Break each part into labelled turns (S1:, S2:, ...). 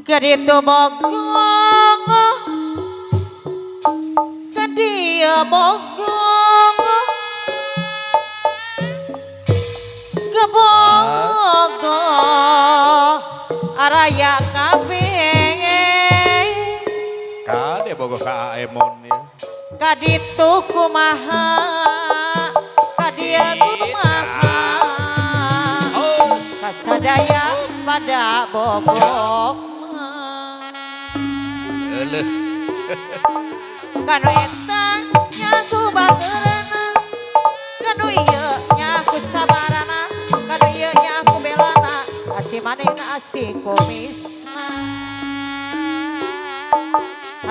S1: Kaditu bogong, kadia bogong, kebogo araya kabeh.
S2: Kade bogo ka Aemon ya.
S1: Kaditu kumaha, kadia kumaha, kasadaya pada bogo. Kanu eta nyaku bagerana, kanu ieu nyaku sabarana, kanu ieu nyaku belana, asih manehna asih kumisna.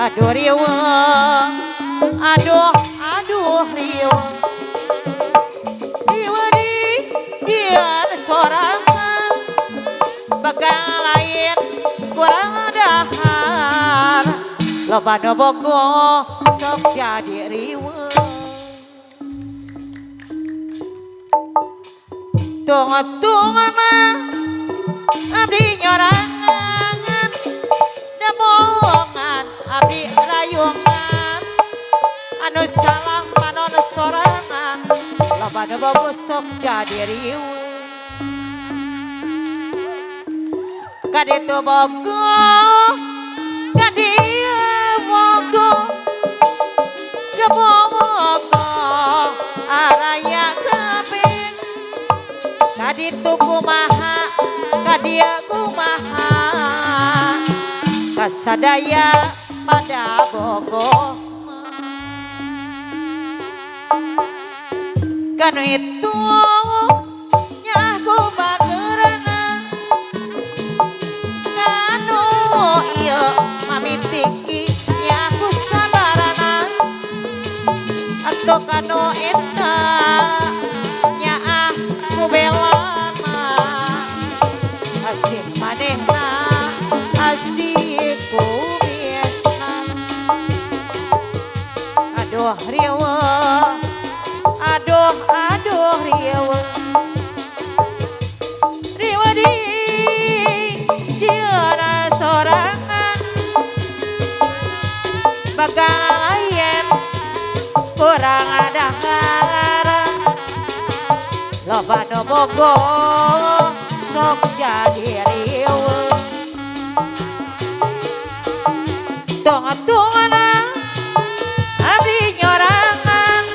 S1: Aduh riweuh, aduh aduh riweuh, riweuh di jian sorangan, bakal lain kurang dahar. Loba nu bogo sok jadi riweuh. Tunga-tungana abdi nyorangan, damongan abdi rayungan, anu salah panon sorangan, loba nu bogo sok jadi riweuh. Kaditu bogo, kadieu bogo, kebogo araya kabeh. Kaditu kumaha, kadia kumaha, kasadaya pada bogo. Kanu itu nyaku bagerana, kanu ieu mamitiki nyaku sabarana, atau kanu eta nyaah ku belana, asih manehna asih kumisna. Aduh riweuh, aduh aduh riweuh, riweuh di jiana sorangan, bakal lain kurang dahar, loba nu bogo sok jadi riweuh. Tonga-tongana abdi nyorangan,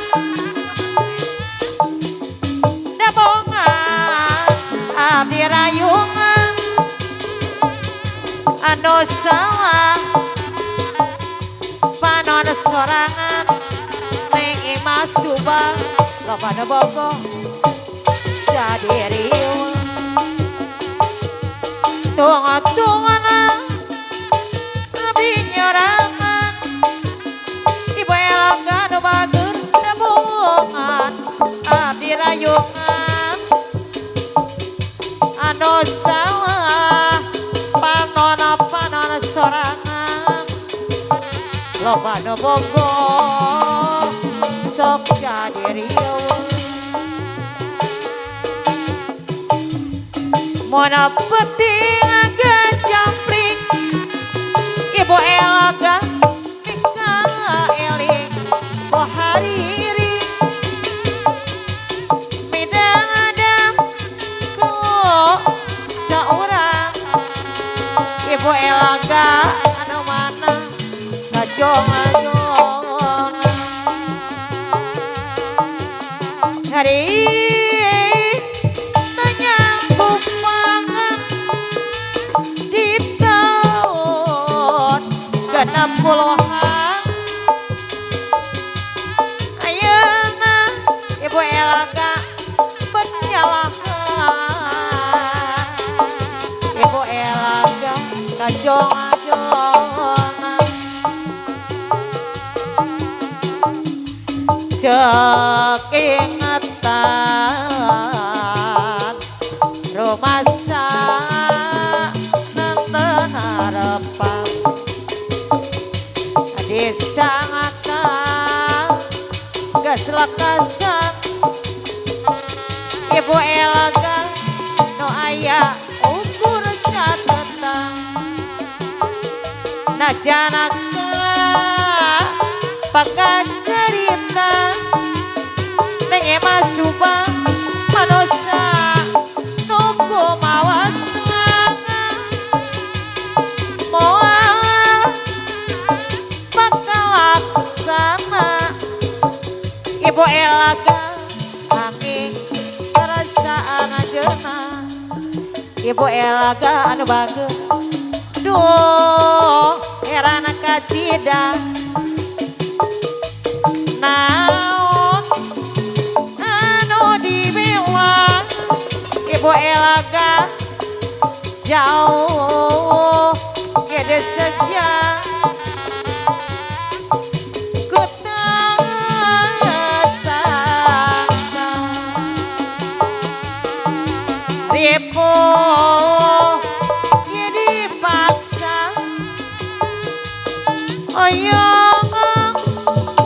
S1: dabongan abdi rayungan, anu salah panon sorangan, neng Imas Subang loba nu bogo jadi riweuh. Tunga-tungana abdi nyorangan, ibu elaga nu bager dabongan abdi rayungan, anu salah panon panon sorangan, loba nu bogo sok jadi riweuh. Mona penting gejampling, ibu elaga mika eling ko hariri, midang ku saurang, ibu elaga anu mana ngajong-ngajong hari. jong-jong cek ingetan rumasa nenten harapan disangka geus lekasan Ibu Elga nu aya ukur catetan najanaka pakai cerita neng emah Subang manusia nuku mawas moal bakal laksana Ibu Elga angin perasaan ajeuna Ibu Elga anu bagus duh heran kacida naon anu dibewa Ibu Elga jauh gede sejak ku sangka ribu dipaksa oyong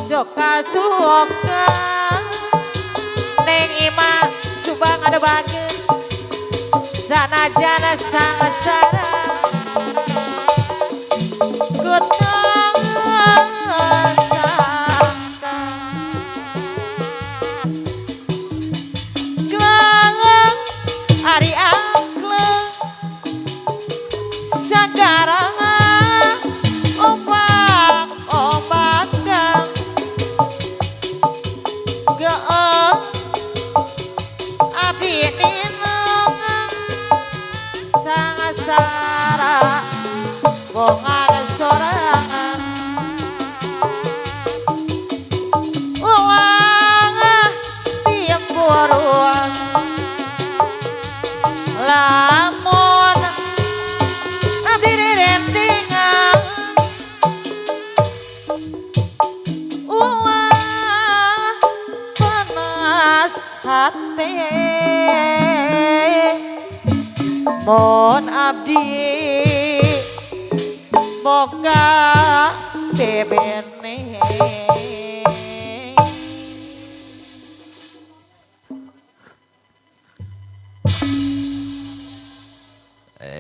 S1: suka-suka neng imah Subang ada bagus sanajana sangsara ku sangka gleng ari angkleng sagarangan ombak-ombakan geeng abdi ninengan sangsara bongan sorangan ulang diem buruan lamun abdi direndingan ulah panas hati mon abdi boga bebene.